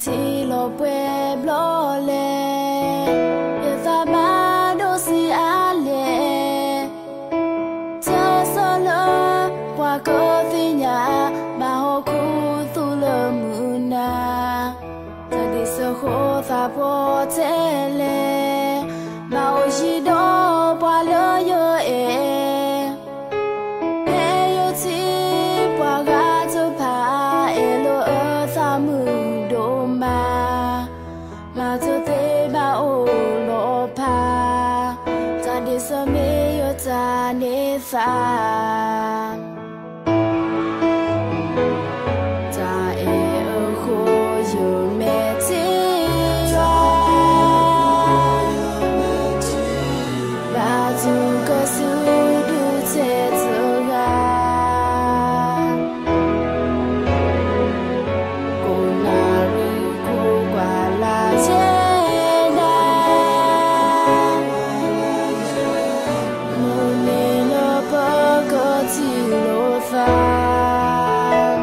ထံၣ်လီၤပှဲၤဘျီလဲၣ်, ယသးဘၣ်ဒိစံးအါလဲၣ်, တၢ်ဆၢလၢပှၤကသ့ၣ်ညါ, ဘၣ်ဟီၣ်ခိၣ်သူလၢမုၢ်နၤ, တၢ်ဒ့ၣ်စၢဃိသးပှၢ်ထဲလဲၣ်, ဘၣ်အိၣ်ယံၤဒီးပှၤလၢယအဲၣ် ဖဲယထံၣ်ပှၤဂၤတဖၣ် အဲၣ်လၢအသးမုာ်ဒိၣ်မး, မၤတသ့ဘၣ်အိၣ်လီၤဖး, တၢ်ဒ့ၣ်စၢမ့ၢ်ယတၢ်န့ၢ်သါ, တၢ်အဲၣ်အဃိယမဲာ်ထံယွၤ ဘၣ်တူၢ်ကစူၣ်ဒုးထဲတဂၤ, ကိးနၣ်ရံၣ်ခိၣ်ကွၢ်လၢ်ယဲဒၣ်, မုၢ်နံၤလၢပကထံၣ်လိာ်သး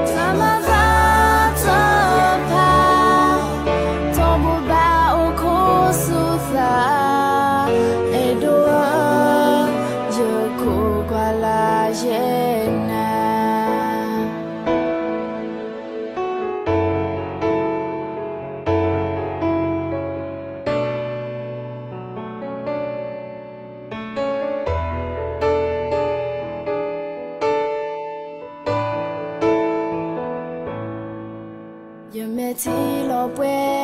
တၢ်မၤသးတဖၣ်, ထီဘိဘၣ်အိၣ်ခိၣ်ဆူသး, အဲၣ်ဒိးဧၢ, ယခိၣ်ကွၢ်လၢ်ယဲနၤ ယမဲာ်ထံလီၤပှဲၤ